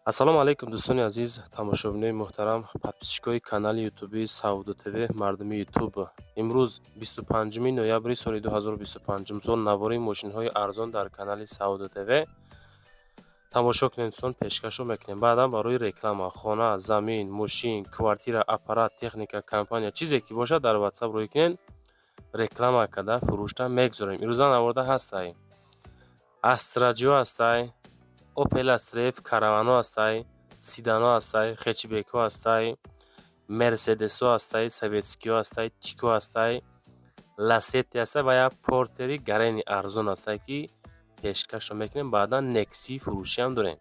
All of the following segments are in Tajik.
Ассалому алайкум, дӯстони азиз, тамошобинои муҳтарам, подписчикои канали ютуби Савдо ТВ, мардуми Ютуб. Имрӯз 25 ноябри соли 2025 сол, навори мошинҳои арзон дар канали Савдо ТВ тамошо кунед, дӯстон, пешкашро мекунем. Баъдан барои реклама, хона, замин, мошин, квартира, аппарат, техника, компания, чизе ки бошад, дар Ватсап рӯй кунед, реклама карда фурӯшта мегузорем. Имрӯза наворда ҳастай Астраҷиҳо, ҳастай Опел Астра Ф, караванҳо ҳастай, седанҳо ҳастай, хэтчбекҳо ҳастай, Мерседесҳо ҳастай, советскиҳо ҳастай, Тико ҳастай, Ласетти ҳастай ва як Портери Гарени арзон ҳастай, ки пешкашро мекунем. Баъдан Нексии фурӯшиам дорем.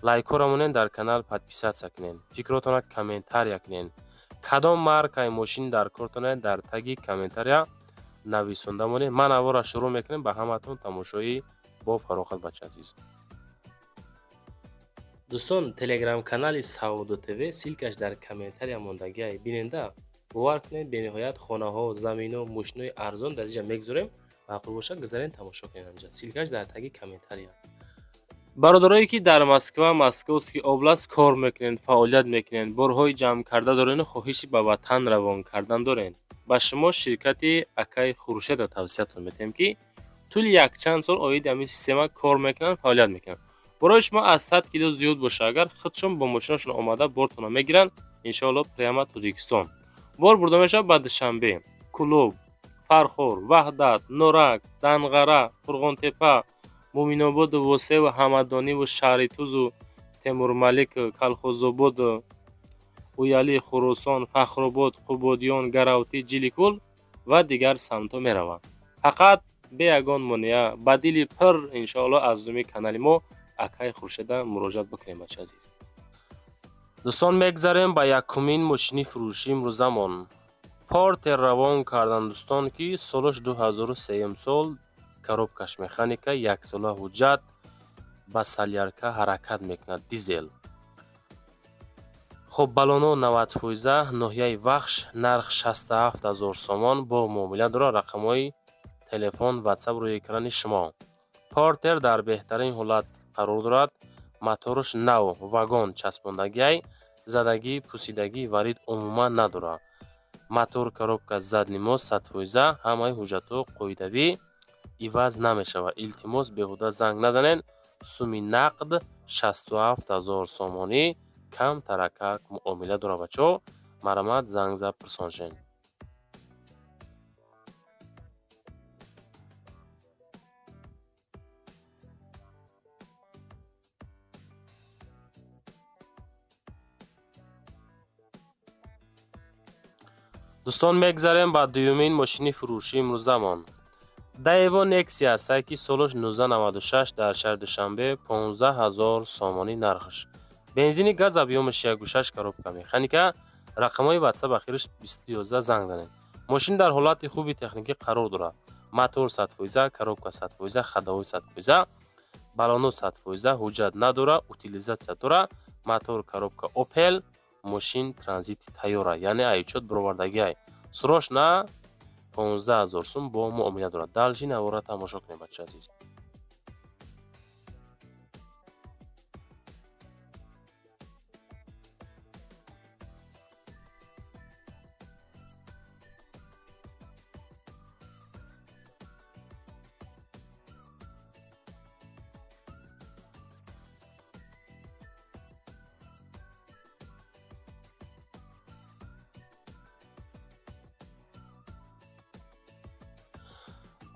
Лайкҳоро монед, дар канал подписаться кунед, фикротонро комментария кунед. Кадом маркаи мошин дар кортоне, дар таги комментария нависонда монед. Ман наворро шурӯъ мекунем. Ба ҳаматон тамошои бо фароғат, бача азиз. Дӯстон, телеграм-канали Савдо ТВ, ссылкаш дар комментария мондагиай, биненда. Бовар кунед, бениҳоят хонаҳо, замино, мошинои арзон дар инҷа мегузорем. Маъқул бошад, гузарен, тамошо кунед анҷа, ссылкаш дар таги комментария. Бародарое, ки дар Москва, Московский область кор мекунед, фаъолият мекунед, борҳои ҷамъ карда дорену хоҳиши ба ватан равон кардан доред, ба шумо ширкати акаи Хуршедро тавсиятон метиҳем, ки тӯли якчанд сол оиди ҳамин система кор мекунанд, фаъолият мекунанд. Борои шумо аз 100 кило зиёд боша агар, худшон бо мошинашон омада бортонро мегиранд, иншоалло. Прямо Тоҷикистон бор бурда мешавад: ба Душанбе, Кӯлоб, Фархор, Ваҳдат, Норак, Данғара, Қурғонтепа, Муъминободу Восеву Ҳамадониву Шаҳритузу Темурмалик, Калхозободу Уялӣ, Хуросон, Фахробод, Қубодиён, Гаравтӣ, Ҷиликул ва дигар самтҳо мераванд. Фақат бе ягон монеа, ба дили пир, иншоалло, аз зуми канали мо акаи Хуршеда муроҷиат бикунем, бача азиз. Дӯстон, мегзарем ба якумин мошини фурӯшӣ имрӯзамон. Портер равон кардан, дӯстон, ки солаш 2003 сол, коробкаш механика, яксола ҳуҷҷат, ба солярка ҳаракат мекунад, дизел. Хуб, баллоно 90%, ноҳияи Вахш, нарх 67 ҳазор сомон, бо муомила дорад. Рақамҳои телефон, Ватсап рӯи экрани шумо. Портер дар беҳтарин ҳолат қарор дорад, мотораш нав, вагон часпондагиай, задагӣ, пусидагӣ, варид умуман надорад. Мотор, коробка, задний мост 100%, ҳамаи ҳуҷҷатҳо қоидавӣ, иваз намешавад. Илтимос, беҳуда занг назанед. Суми нақд 67 ҳазор сомонӣ, кам таракак муомила дорад, бачаҳо. Марҳамат, занг зад, пурсон шавед. Дӯстон, мегзарем ба дуюмин мошини фурӯшии имрӯзамон. Даево Нексия ҳастае, ки солаш 1996, дар шаҳри Душанбе, 15 ҳазор сомонӣ нархаш, бензини газ, объёмаш 1,6, коробка механика. Рақамҳои Ватсап ахираш 2011, занг занед. Мошин дар ҳолати хуби техникӣ қарор дорад. Мотор 100%, коробка 100%, ходовой 100%, баллоно 100%, ҳуҷҷат надорад, утилизация дорад. Мотор, коробка Опел. Мошин транзити тайёра, яъне аз учёт баровардагиай. Срочно 15 000 сум, бо муомила дорад. Дальше навора тамошо кунед, бача азиз.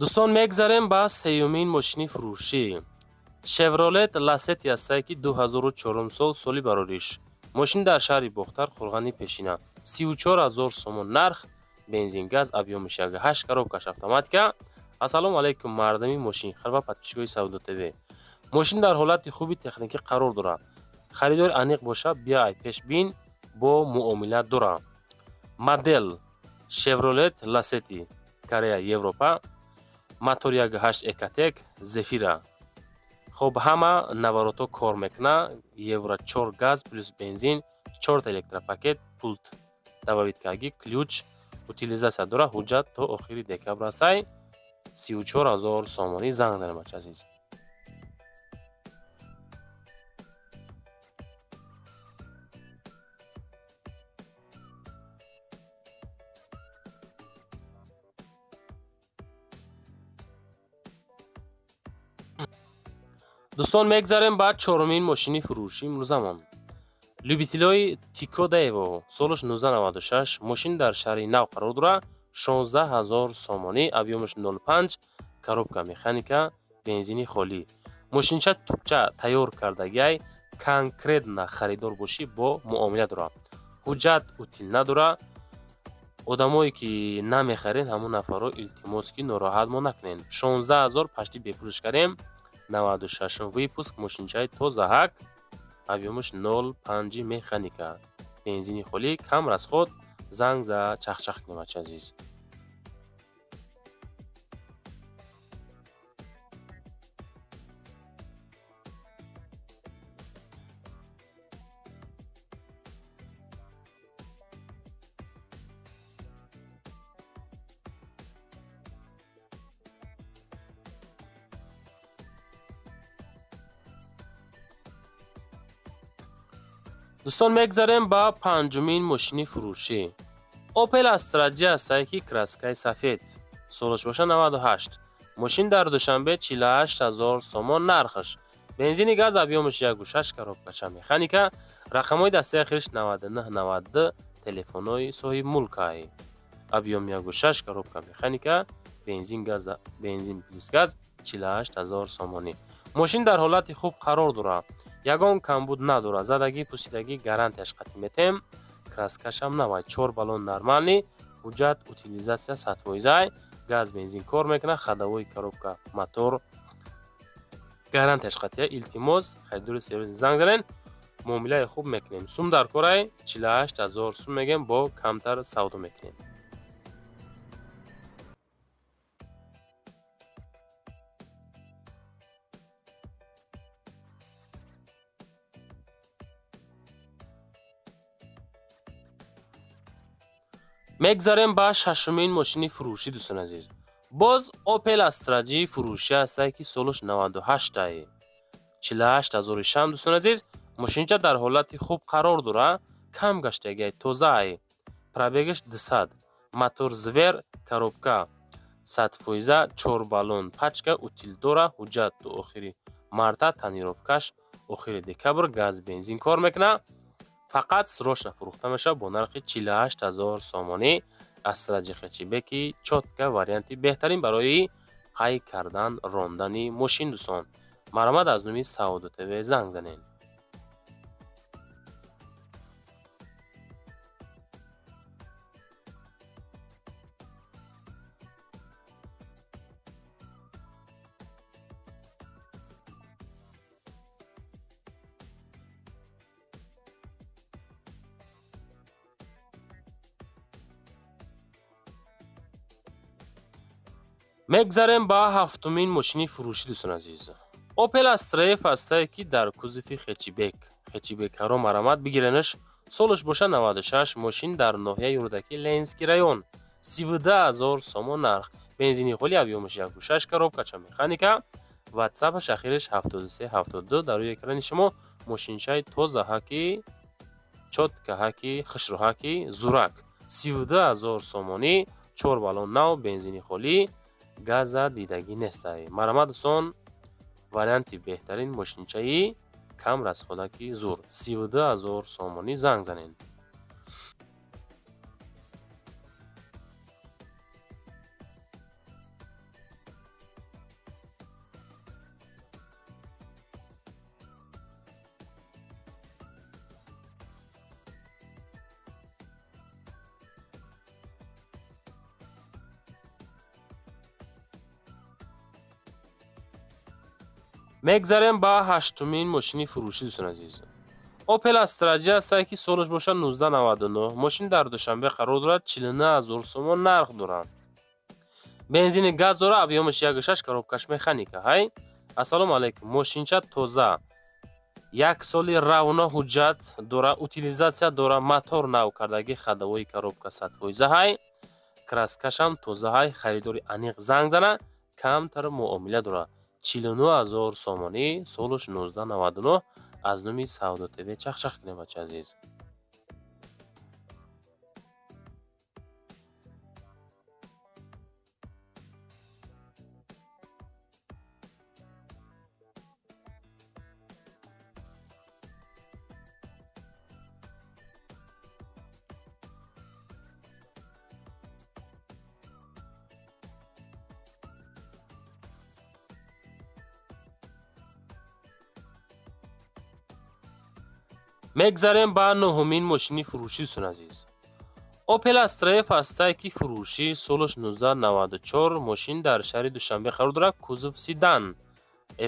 Дӯстон, мегзарем ба сеюмин мошини фурӯшӣ. Шевролет Ласети ҳастае, ки 2004 сол, соли барориш. Мошин дар шаҳри Бохтар, Қурғани Пешина, 34 ҳазор сомон нарх, бензин газ, объёмаш 1,8, коробкаш автоматика. Ассалому алайкум, мардами мошинхар ва подписчикои Савдо ТВ. Мошин дар ҳолати хуби техникӣ қарор дорад. Харидори аниқ боша, бия, ай пеш бин, бо муомила дорад. Модел Шевролет Ласети, Корея, Европа, мотор 1,8 Ecotec, Зефира. Хоб, ҳама наворотҳо кор мекунад. Евро 4 газ плюс бензин, 4 электропакет, пулт добавить карги, ключ, утилизация дорад, ҳуҷҷат то охири декабр ҳастай. 34 ҳазор сомонӣ, занг занед, бача азиз. Дӯстон, мегзарем ба чорумин мошини фурӯши имрӯзамон. Любителои Тико Дэво, солаш 1996, мошин дар шаҳри нав қарор дорад, 16 000 сомонӣ, объёмаш 05, коробка механика, бензини холӣ. Мошинча тупча тайёр кардагиай, конкретно харидор бошӣ, бо муомила дорад. Ҳуҷҷат утил надорад. Одамое ки намехаред, ҳамон нафарро илтимос, ки нороҳат мо накунед. 16 000 почти бепулш кардем. 96 выпуск, мошинчаи тозаҳак, объёмаш 05, механика, бензини холӣ, кам расход. Занг за чахчах кунем, бача азиз. Дӯстон, мегзарем ба панҷумин мошини фурӯшӣ. Opel Astra G ҳастае, ки краскаи сафед, солаш боша 98, мошин дар Душанбе, 48 000 сомон нархаш, бензини газ, объёмаш 1,6, коробкаша механика, рақамҳои дастаи ахириш 99 92, телефонҳои соҳибмулкай. Объём 1,6, коробка механика, бензин газ, бензин плюс газ, 48 000 сомонӣ. Мошин дар ҳолати хуб қарор дорад, ягон камбуд надорад, задагӣ, пусидагӣ гарантияш қатъӣ метем. Краскашам навай, чор баллон нормальный, ҳуҷҷат, утилизация 100%-ай, газ, бензин кор мекунад, ходовой, коробка, мотор гарантияш қатъия. Илтимос, харидори сервис занг занед, муомилаи хуб мекунем. Сум дар корай, 48 000 сум мегем, бо камтар савдо мекунем. Мегзарем ба шашумин мошини фурӯшӣ, дӯстони азиз. Боз Opel Astra G фурӯшӣ ҳастае, ки солаш 98-ае, 48 ҳазори шам. Дӯстони азиз, мошинча дар ҳолати хуб қарор дорад, кам гаштагиай, тозаай, пробегаш 200, мотор звер, коробка 100%, чор баллон пачка, утил дора, ҳуҷҷат то охири марта, тонировкаш охири декабр, газ, бензин кор мекунад, фақат срочно фурӯхта мешавад бо нархи 48 000 сомонӣ. Астра G хэтчбеки чётко, варианти беҳтарин барои ҳай кардан, рондани мошин. Дӯстон, марҳамат, аз номи Савдо ТВ занг занед. Мегзарем ба ҳафтумин мошини фурӯшӣ, дӯстони азиз. Opel Astra F ҳастае, ки дар кузови хэтчбек. Хэтчбекҳаро марҳамат бигиренаш. Солаш боша 96, мошин дар ноҳияи Рӯдакӣ, Ленинский район, 32 000 сомон нарх, бензини холӣ, объёмаш 1,6, коробкача механика, ватсапаш ахириш 73 72 дар рӯи экрани шумо. Мошинчаи тозаҳаки, чёткаҳаки, хушрӯҳаки, зурак, 32 000 сомонӣ, чор баллон нав, бензини холӣ, газа дидагӣ нестай. Марҳамат, дӯстон, варианти беҳтарин, мошинчаи кам расходаки зур, 32 000 сомонӣ, занг занед. Мегзарем ба ҳаштумин мошини фурӯшӣ, дӯстони азиз. Opel Astra G ҳастае, ки солаш бошад 1999, мошин дар Душанбе қарор дорад, 49 000 сомон нарх дорад, бензини газ дорад, объёмаш 1,6, коробкаш механика. Ҳай, ассалому алайкум. Мошинча тоза, як соли равно ҳуҷҷат дора, утилизация дора, мотор нав кардагӣ, ходовой, коробка 100% ҳай, краскашам тоза ҳай. Харидори аниқ занг зана, камтар муомила дорад. 49 000 сомонӣ, солаш 1999, аз номи Савдо ТВ чахчах кунем, бача азиз. Мегзарем ба нуҳумин мошини фурӯшӣ, дӯстони азиз. Opel Astra F ҳастае, ки фурӯшӣ, солаш 1994, мошин дар шаҳри Душанбе қарор дорад, кузов седан,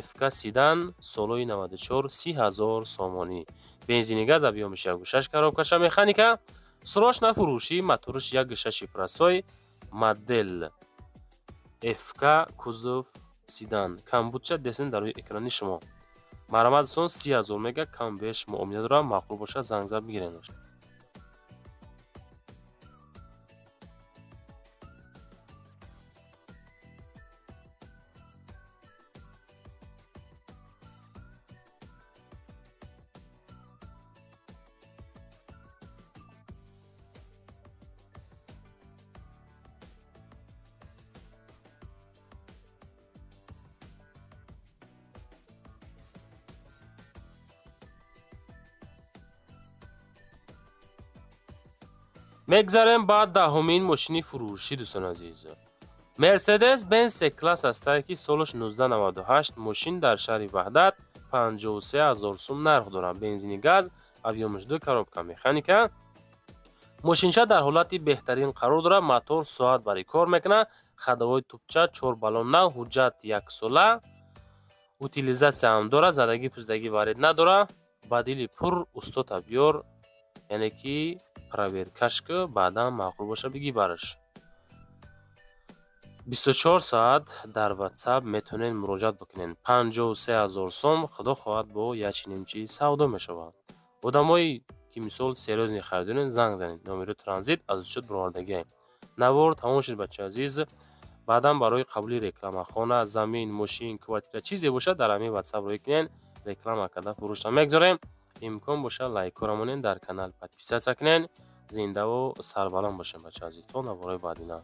ФК седан, солҳои 94, 30 000 сомонӣ, бензини газ, объём иш 1,6, коробка ша механика, срочно фурӯшӣ, моторш 1,6 простой, модел ФК, кузов седан. Камбудша десен дар рӯи экрани шумо. Марҳамат, дӯстон, 30 000 мега, кам беш муомила дорам, маъқул бошад, занг зад бигиред. Мегзарем ба 10-умин мошини фурӯшӣ, дӯстони азиз. Мерседес Бенз С класс ҳастае, ки солаш 1998, мошин дар шаҳри Ваҳдат, 53 000 сум нарх дорад, бензини газ, объём аш 2, коробка механика. Мошинча дар ҳолати беҳтарин қарор дорад, мотор соат бари кор мекунад, ходовой тубча, чор баллон нав, ҳуҷҷат яксола, утилизация ҳам дорад, задагӣ пӯзидагӣ варед надорад. Ба дили пур устота биёр, яъне ки проверка ш ку, баъдан маъқул боша, бигӣ бараш. 24 соат дар Ватсап метавонед муроҷиат бикунед. 53 000 сом, худо хоҳад, бо як чинимчи савдо мешавад. Одамое ки мисол серьёзный харидорен, занг занед, номеро транзит аз учёт баровардагиам. Навор тамом шуд, бачаи азиз. Баъдан барои қабули реклама, хона, замин, мошин, квартира, чизе бошад, дар ҳамин Ватсап рӯй кунед, реклама карда фурӯшта мегзорем. Имкон бошад, лайкҳоро монед, дар канал подписаться кунед. Зиндаву сарбаланд бошед, бачаи азиз, то наворҳои баъдина.